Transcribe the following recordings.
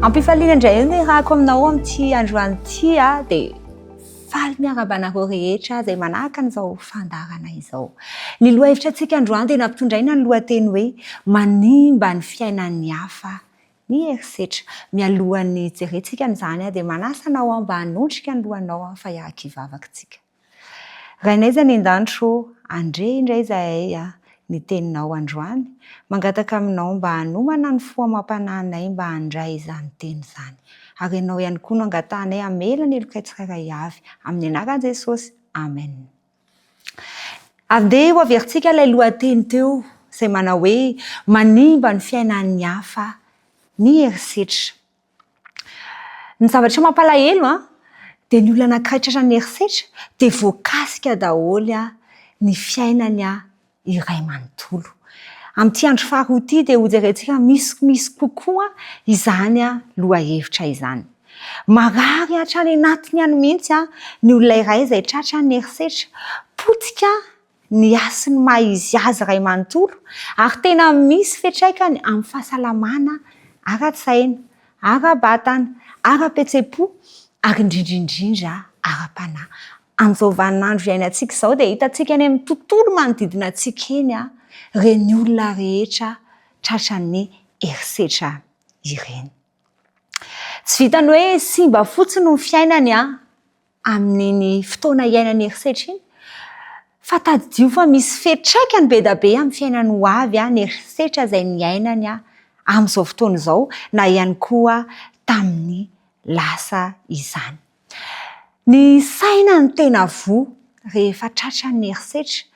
Ampifaliana indray ny rako aminao amin'ity androany ity a dia faly miarahaba anareo rehetra izay manahaka an'izao fandaharana izao. Ny lohahevitra antsika androany dia nampitondraina ny lohateny hoe manimba ny fiainan'ny hafa ny herisetra. Mialohan'ny hijerentsika an'izany dia manasa anao aho mba hanondrika ny lohanao fa hiaraka hivavaka isika. Rainay izay any an-danitra ô, handre indray izahay ny teninao androany, mangataka aminao mba hanomana ny fo amam-panahinay mba handray izany teny izany. Ary ianao ihany koa no angatahanay hamela ny helokay tsirairay avy, amin'ny anaran'i Jesosy, Amen. Andeha ho averintsika ilay lohateny teo izay manao hoe manimba ny fiainan'ny hafa ny herisetra. Ny zavatra mampalahelo an, dia ny olona anankiray tratran'ny herisetra dia voakasika daholo ny fiainany iray manontolo. Amin'ity andro faharoa ity dia hojerentsika misimisy kokoa izany lohahevitra izany. Marary hatrany anatiny any mihitsy ny olona iray izay tratran'ny herisetra. Potika ny hasin'ny maha izy azy iray manontolo ary tena misy fiantraikany amin'ny fahasalamana ara-tsaina, ara-batana, ara-pihetseham-po ary indrindra indrindra ara-panahy. Amin'izao vaninandro iainantsika izao dia hitantsika eny amin'ny tontolo manodidina antsika eny ireny olona rehetra tratran'ny herisetra ireny. Tsy vitan'ny hoe simba fotsiny ny fiainany amin'iny fotoana iainany herisetra iny, fa tadidio fa misy fiantraikany be dia be amin'ny fiainany ho avy ny herisetra izay niainany amin'izao fotoana izao na ihany koa tamin'ny lasa izany. Ny saina no tena voa rehefa tratran'ny herisetra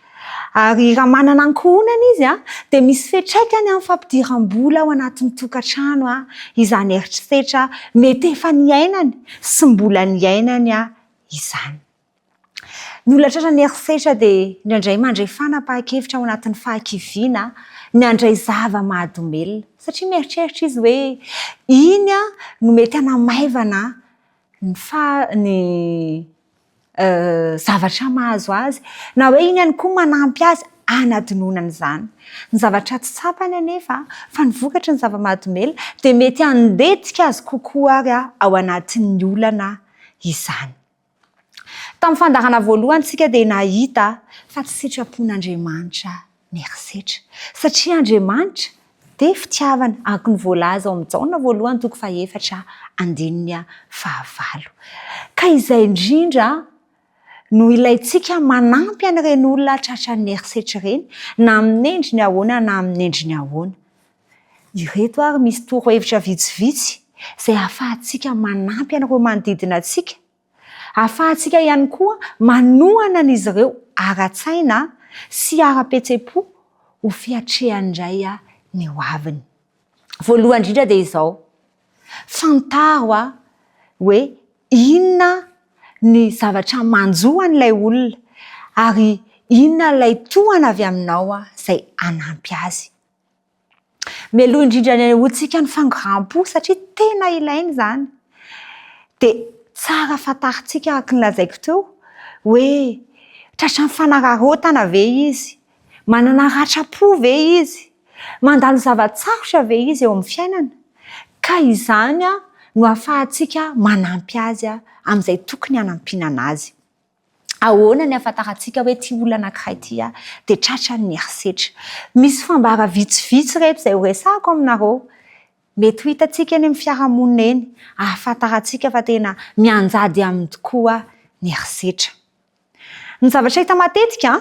ary raha manana ankohonana izy dia misy fiantraikany amin'ny fampidiram-bola ao anatin'ny tokantrano izany herisetra mety efa niainany sy mbola niainany izany. Ny olona tratran'ny herisetra dia indraindray mandray fanapahan-kevitra ao anatin'ny fahakiviana ny handray zava-mahadomelina satria mieritreritra izy hoe iny no mety hanamaivana ny faha ny zavatra mahazo azy, na hoe iny ihany koa manampy azy hanadinoana an'izany. Ny zavatra tsy tsapany anefa fa ny vokatry ny zava-mahadomelina dia mety handetika azy kokoa ary ao anatin'ny olana izany. Tamin'ny fandaharana voalohany isika dia nahita fa tsy sitrapon'Andriamanitra ny herisetra, satria Andriamanitra dia fitiavana, araka ny voalaza ao amin'ny Jaona voalohany toko fahefatra andininy fahavalo. Ka izay indrindra no ilaintsika manampy an'ireny olona tratran'ny herisetra ireny, na amin'ny endriny ahoana na amin'ny endriny ahoana. Ireto ary misy torohevitra vitsivitsy izay ahafahantsika manampy an'ireo manodidina antsika Ahafahantsika ihany koa manohana an'izy ireo ara-tsaina sy ara-pihetseham-po ho fiatrehany indray ny hoaviny. Voalohany indrindra dia izao, fantaro hoe inona ny zavatra manjo an'ilay olona ary inona ilay tohana avy aminao izay hanampy azy. Mialoha indrindra ny hanehoantsika ny fangoraham-po satria tena ilaina izany dia tsara fantarintsika araka ny lazaiko teo hoe tratran'ny fanararaotana ve izy? Manana ratram-po ve izy? Mandalo zava-tsarotra ve izy eo amin'ny fiainana? Ka izany no ahafahantsika manampy azy amin'izay tokony hanampiana anazy. Ahoana ny ahafantarantsika hoe ity olona anankiray ity dia tratran'ny herisetra? Misy fambara vitsivitsy ireto izay horesahako aminareo. Mety ho hitantsika eny amin'ny fiarahamonina eny, ahafantarantsika fa tena mianjady aminy tokoa ny herisetra. Ny zavatra hita matetika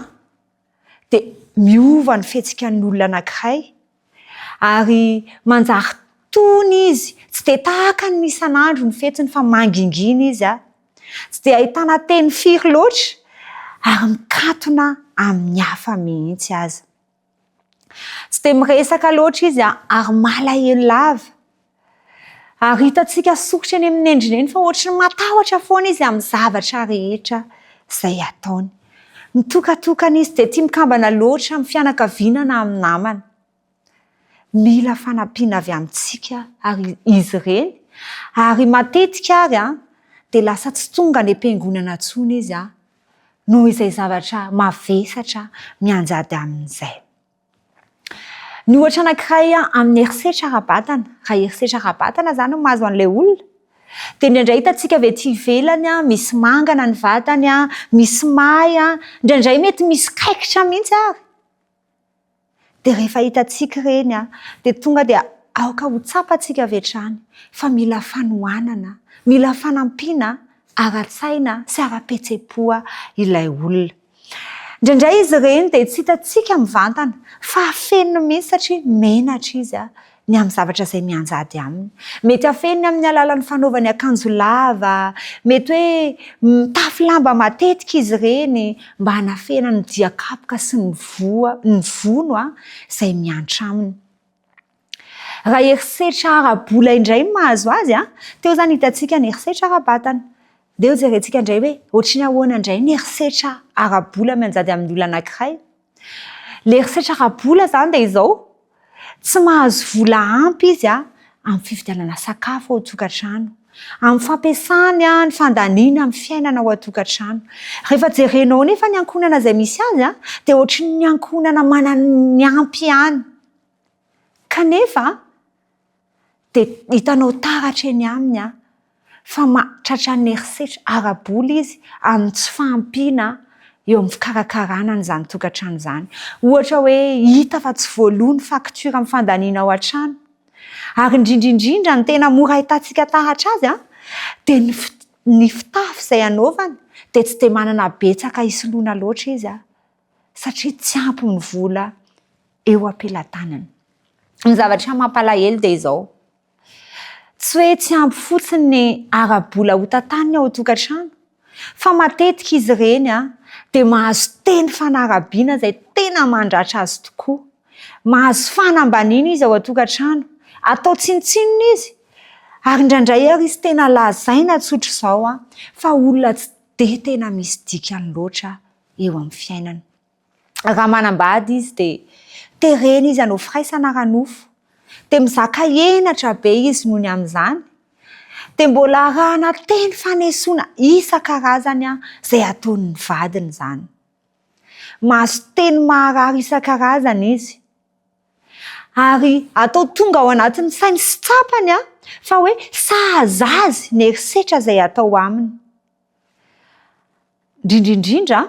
dia miova ny fihetsikan'ny olona anankiray ary manjary tony izy, tsy dia tahaka ny isan'andro ny fihetsiny fa mangingina izy, tsy dia ahitana teny firy loatra ary mikatona amin'ny hafa mihitsy aza. Tsy dia miresaka loatra izy ary malahelo lava. Ary hitantsika sokitra eny amin'ny endriny eny fa ohatry ny matahotra foana izy amin'ny zavatra rehetra izay ataony. Mitokatokana izy, tsy dia tia mikambana loatra amin'ny fianakaviana na amin'ny namana. Mila fanampiana avy amintsika ary izy ireny, ary matetika ary dia lasa tsy tonga any am-piangonana intsony izy noho izay zavatra mavesatra mianjady aminy izay. Ny ohatra anankiray amin'ny herisetra ara-batana, raha herisetra ara-batana izany no mahazo an'ilay olona, dia indraindray hitantsika avy ety ivelany misy mangana ny vatany, misy may, indraindray mety misy kaikitra mihitsy ary. Dia rehefa hitantsika ireny dia tonga dia aoka ho tsapantsika avy hatrany fa mila fanohanana, mila fanampiana ara-tsaina sy ara-pihetseham-po ilay olona. Indraindray izy ireny dia tsy hitantsika mivantana fa afeniny mihitsy satria menatra izy ny amin'ny zavatra izay mianjady aminy. Mety afeniny amin'ny alalan'ny fanaovany akanjo lava, mety hoe mitafy lamba matetika izy ireny mba hanafenany ny dian-kapoka sy ny voa, ny vono izay miantra aminy. Raha herisetra ara-bola indray no mahazo azy, teo izany hitantsika ny herisetra ara-batana. Ndeha hojerentsika indray hoe ohatry ny ahoana indray ny herisetra ara-bola mianjady amin'ny olona anankiray. Ilay herisetra ara-bola izany dia izao, tsy mahazo vola ampy izy amin'ny fividianana sakafo ao an-tokantrano, amin'ny fampiasany ny fandaniana amin'ny fiainana ao an-tokantrano. Rehefa jerenao anefa ny ankohonana izay misy azy dia ohatry ny ankohonana manana ny ampy ihany. Kanefa dia hitanao taratra eny aminy fa tratran'ny herisetra ara-bola izy amin'ny tsy fahampiana eo amin'ny fikarakarana an'izany tokantrano izany. Ohatra hoe hita fa tsy voaloa ny facture amin'ny fandaniana ao an-trano. Ary indrindra indrindra ny tena mora ahitantsika taratra azy dia ny ny fitafy izay anaovany dia tsy dia manana betsaka hisoloana loatra izy satria tsy ampy ny vola eo am-pelatanany. Ny zavatra mampalahelo dia izao, tsy hoe tsy ampy fotsiny ny ara-bola hotantaniny ao an-tokantrano, fa matetika izy ireny dia mahazo teny fanarabiana izay tena mandratra azy tokoa. Mahazo fanambaniana izy ao an-tokantrano, atao tsinontsinona izy, ary indraindray ary izy tena lazaina tsotr'izao fa olona tsy dia tena misy dikany loatra eo amin'ny fiainana. Raha manambady izy dia terena izy hanao firaisana ara-nofo, dia mizaka henatra be izy noho ny amin'izany, dia mbola arahana teny fanesoana isan-karazany izay ataon'ny vadiny izany. Mahazo teny maharary isan-karazany izy, ary atao tonga ao anatin'ny sainy sy tsapany fa hoe sahaza azy ny herisetra izay atao aminy. Indrindra indrindra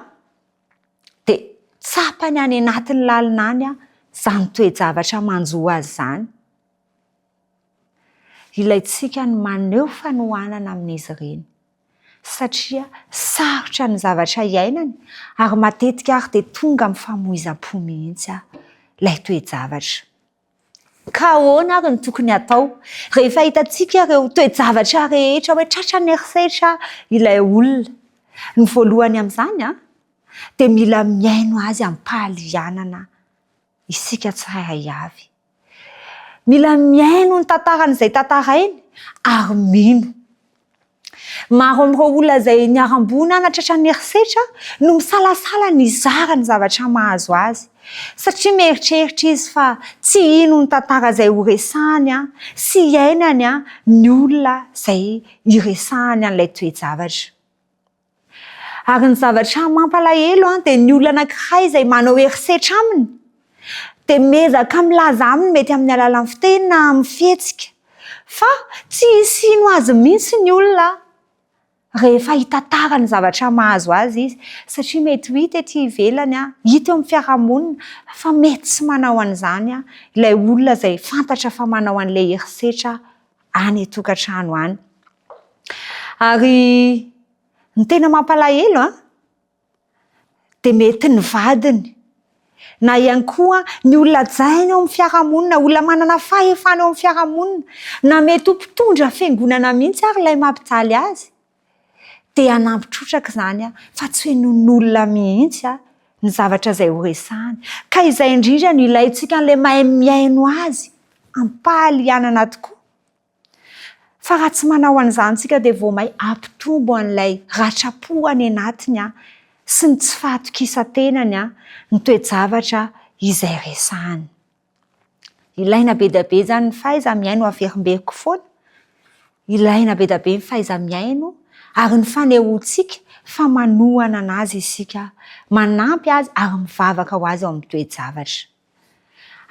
dia tsapany any anatiny lalina any izany toe-javatra manjo azy izany. Ilaintsika ny maneho fanohanana amin'izy ireny satria sarotra ny zavatra iainany ary matetika ary dia tonga amin'ny famoizam-po mihitsy ilay toe-javatra. Ka ahoana ary no tokony hatao rehefa hitantsika ireo toe-javatra rehetra hoe tratran'ny herisetra ilay olona? Ny voalohany amin'izany dia mila mihaino azy amim-pahalianana isika tsirairay avy. Mila mihaino ny tantarany izay tantarainy ary mino. Maro amin'ireo olona izay niharam-boina na tratran'ny herisetra no misalasala ny hizara ny zavatra mahazo azy, satria mieritreritra izy fa tsy hino ny tantara izay horesahany sy hiainany ny olona izay hiresahany an'ilay toe-javatra. Ary ny zavatra mampalahelo dia ny olona anankiray izay manao herisetra aminy dia miezaka milaza aminy mety amin'ny alalan'ny fiteny na amin'ny fihetsika fa tsy hisy hino azy mihitsy ny olona rehefa hitantara ny zavatra mahazo azy izy satria mety ho hita ety ivelany, hita eo amin'ny fiarahamonina fa mety tsy manao an'izany ilay olona izay fantatra fa manao an'ilay herisetra any an-tokantrano any. Ary ny tena mampalahelo an, dia mety ny vadiny na ihany koa ny olona hajaina eo amin'ny fiarahamonina, olona manana fahefana eo amin'ny fiarahamonina, na mety ho mpitondra fiangonana mihitsy ary ilay mampijaly azy, dia hanampy trotraka izany fa tsy henoin'olona mihitsy ny zavatra izay horesahany. Ka izay indrindra no ilaintsika an'ilay mahay mihaino azy am-pahalianana tokoa. Fa raha tsy manao an'izany isika dia vao may hampitombo an'ilay ratram-po any anatiny sy ny tsy fahatokisan-tenany ny toe-javatra izay resahany. Ilaina be dia be izany ny fahaiza-mihaino averimberiko foana. Ilaina be dia be ny fahaiza-mihaino ary ny fanehoantsika fa manohana an'azy isika, manampy azy ary mivavaka ho azy ao amin'ny toe-javatra.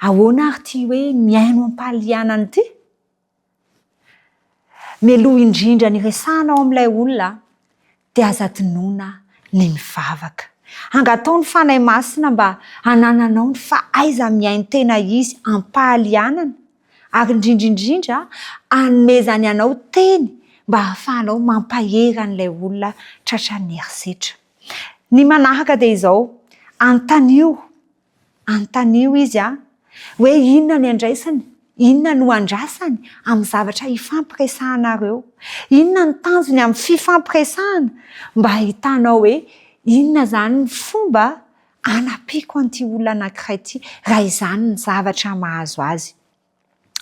Ahoana ary ity hoe mihaino am-pahalianana ity? Mialoha indrindra ny hiresahanao amin'ilay olona dia aza adinoina ny mivavaka. Angataho ny Fanahy Masina mba hanananao ny fahaiza-mihaino tena izy am-pahalianana ary indrindra indrindra hanomezany anao teny mba hahafahanao mampahery an'ilay olona tratran'ny herisetra. Ny manaraka dia izao, anontanio Anontanio izy a, hoe inona ny andraisany, inona no andrasany amin'ny zavatra ifampiresahanareo. Inona ny tanjony amin'ny fifampiresahana mba hahitanao hoe inona izany ny fomba hanampiako an'ity olona anankiray ity raha izany ny zavatra mahazo azy.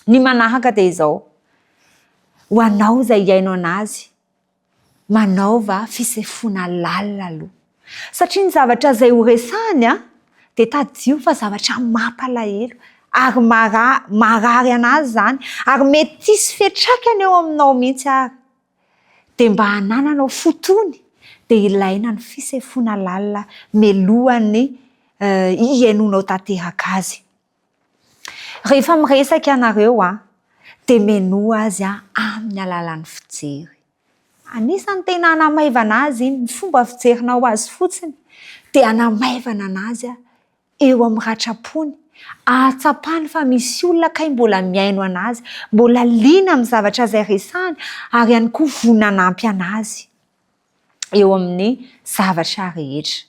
Ny manaraka dia izao, ho anao izay hihaino an'azy, Manaova fisefoana lalina aloha. Satria ny zavatra izay ho resahiny dia tadidio fa zavatra mampalahelo ary marary an'azy izany ary mety hisy fiantraikany eo aminao mihitsy ary. Dia mba hanananao fo tony dia ilaina ny fisefoana lalina mialohan'ny hihainoanao tanteraka azy. Rehefa miresaka ianareo dia menoa azy amin'ny alalan'ny fijery. Anisan'ny tena hanamaivana azy iny, ny fomba fijerinao azy fotsiny dia hanamaivana an'azy eo amin'ny ratram-pony, ahatsapany fa misy olona kay mbola mihaino an'azy, mbola liana amin'ny zavatra izay resahany ary ihany koa vonona hanampy an'azy eo amin'ny zavatra rehetra.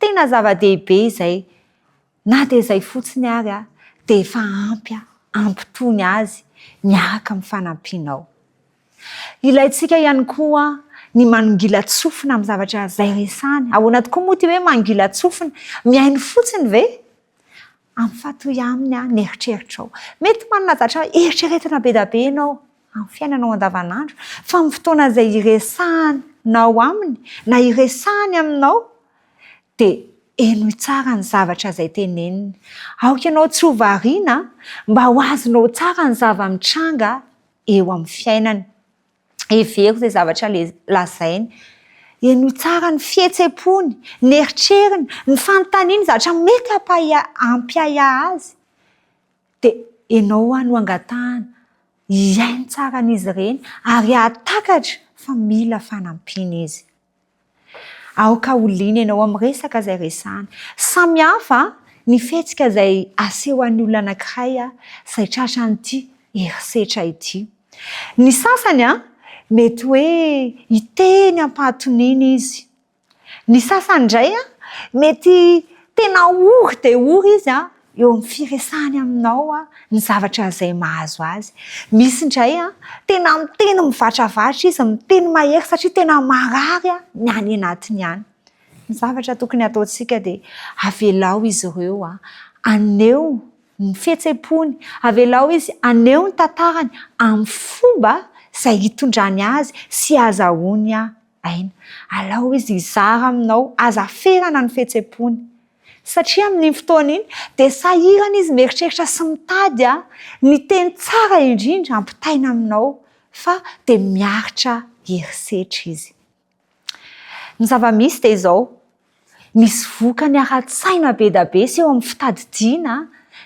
Tena zava-dehibe izay Na dia izay fotsiny ary dia efa ampy hampitony azy miaraka amin'ny fanampianao. Ilaintsika ihany koa ny manongilan-tsofina amin'ny zavatra izay resahany. Ahoana tokoa moa ity hoe mangilan-tsofina? Mihaino fotsiny ve? Ampifantohy aminy ny eritreritrao. Mety manana zavatra eritreretina be dia be ianao amin'ny fiainanao andavanandro, fa amin'ny fotoana izay iresahanao aminy na iresahany aminao dia henoy tsara ny zavatra izay teneniny. Aoka ianao tsy ho variana mba ho azonao tsara ny zava-mitranga eo amin'ny fiainany. Hevero izay zavatra lazainy. Henoy tsara ny fihetseham-pony, ny eritreriny, ny fanontaniany, zavatra mety hampiahiahy azy. Dia ianao ho'a no angatahana hihaino tsara an'izy ireny ary hahatakatra fa mila fanampiana izy. Aoka ho liana ianao amin'ny resaka izay resahana. Samy hafa ny fihetsika izay asehon'ny olona anankiray izay tratran'ity herisetra ity. Ny sasany mety hoe hiteny am-pahatoniana izy. Ny sasany indray mety tena ory dia ory izy eo amin'ny firesahany aminao ny zavatra izay mahazo azy. Misy indray tena miteny mivatravatra izy, miteny mahery satria tena marary ny any anatiny any. Ny zavatra tokony hataontsika dia avelao izy ireo haneho ny fihetseham-pony, avelao izy haneho ny tantarany amin'ny fomba izay hitondrany azy sy hahazahoany aina. Alao izy hizara aminao, aza ferana ny fihetseham-pony. Satria amin'iny fotoana iny dia sahirana izy mieritreritra sy mitady ny teny tsara indrindra hampitaina aminao fa dia miaritra herisetra izy. Ny zava-misy dia izao, misy vokany ara-tsaina be dia be sy eo amin'ny fitadidiana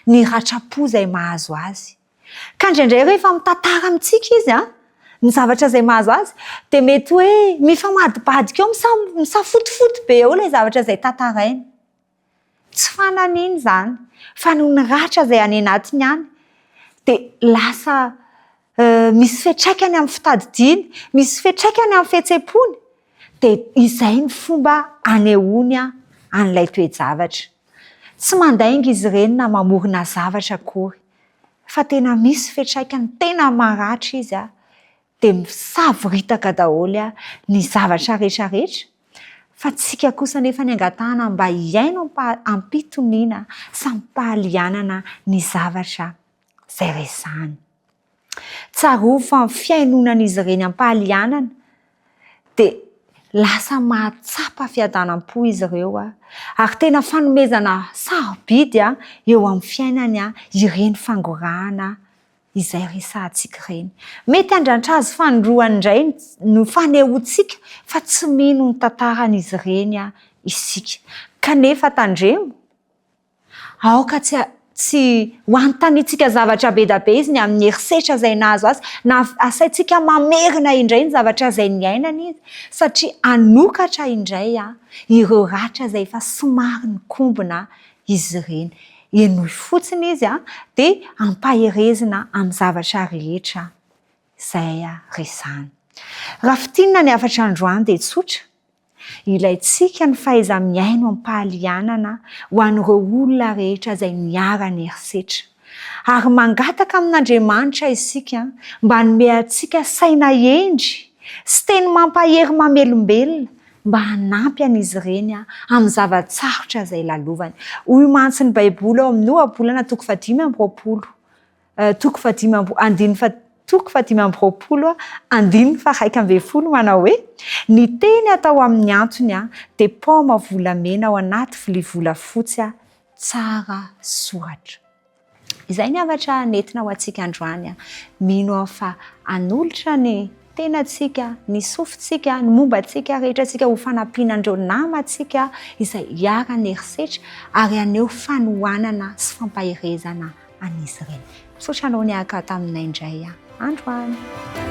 ny ratram-po izay mahazo azy. Ka indraindray rehefa mitantara amintsika izy an, ny zavatra izay mahazo azy, dia mety hoe mifamadibadika eo, misafotofoto be eo ilay zavatra izay tantarainy. Tsy fananiny izany, fa noho ny ratra izay any anatiny any, dia lasa misy fiantraikany amin'ny fitadidiany, misy fiantraikany amin'ny fihetseham-pony, dia izay ny fomba anehoany an'ilay toe-javatra. Tsy mandainga izy ireny na mamorona zavatra akory, fa tena misy fiantraikany tena maratra izy dia misavoritaka daholo ny zavatra rehetra rehetra, fa tsika kosa anefa ny angatahana mba hihaino am-pitoniana sy am-pahalianana ny zavatra izay resahany. Tsarovy fa ny fihainoanan'izy ireny am-pahalianana dia lasa mahatsapa fiadanam-po izy ireo ary tena fanomezana sarobidy eo amin'ny fiainany ireny fangorahana izay resahantsika ireny. Mety handrantra azy fanindroany indray ny fanehoantsika fa tsy mino ny tantaran'izy ireny isika. Kanefa tandremo, Aoka tsy. Tsy ho anontaniantsika zavatra be da be izy ny amin'ny herisetra izay nahazo azy, na asaintsika mamerina indray ny zavatra izay niainany izy, satria hanokatra indray ireo ratra izay efa somary nikombona izy ireny. Henoy fotsiny izy dia ampaherezina amin'ny zavatra rehetra izay resahany. Raha fintinina ny hafatra androany dia tsotra, Ilaintsika ny fahaiza-mihaino amim-pahalianana ho an'ireo olona rehetra izay niharan'ny herisetra. Ary mangataka amin'Andriamanitra isika mba hanome antsika saina hendry sy teny mampahery mamelombelona mba hanampy an'izy ireny amin'ny zava-tsarotra izay lalovany. Hoy mantsy ny Baiboly ao amin'ny Ohabolana toko fahadimy amby roapolo Toko fahadimy amby andininy faha toko faha-25 andininy faha-11 manao hoe, Ny teny atao amin'ny antony dia paoma volamena ao anaty vilia volafotsy tsara soratra. Izay ny hafatra nentina ho antsika androany. Mino aho fa hanolotra ny tenantsika, ny sofintsika, ny momba antsika rehetra isika ho fanampiana an'ireo namantsika izay iharan'ny herisetra ary haneho fanohanana sy fampaherezana an'izy ireny. Misaotra anao niaraka taminay indray androany.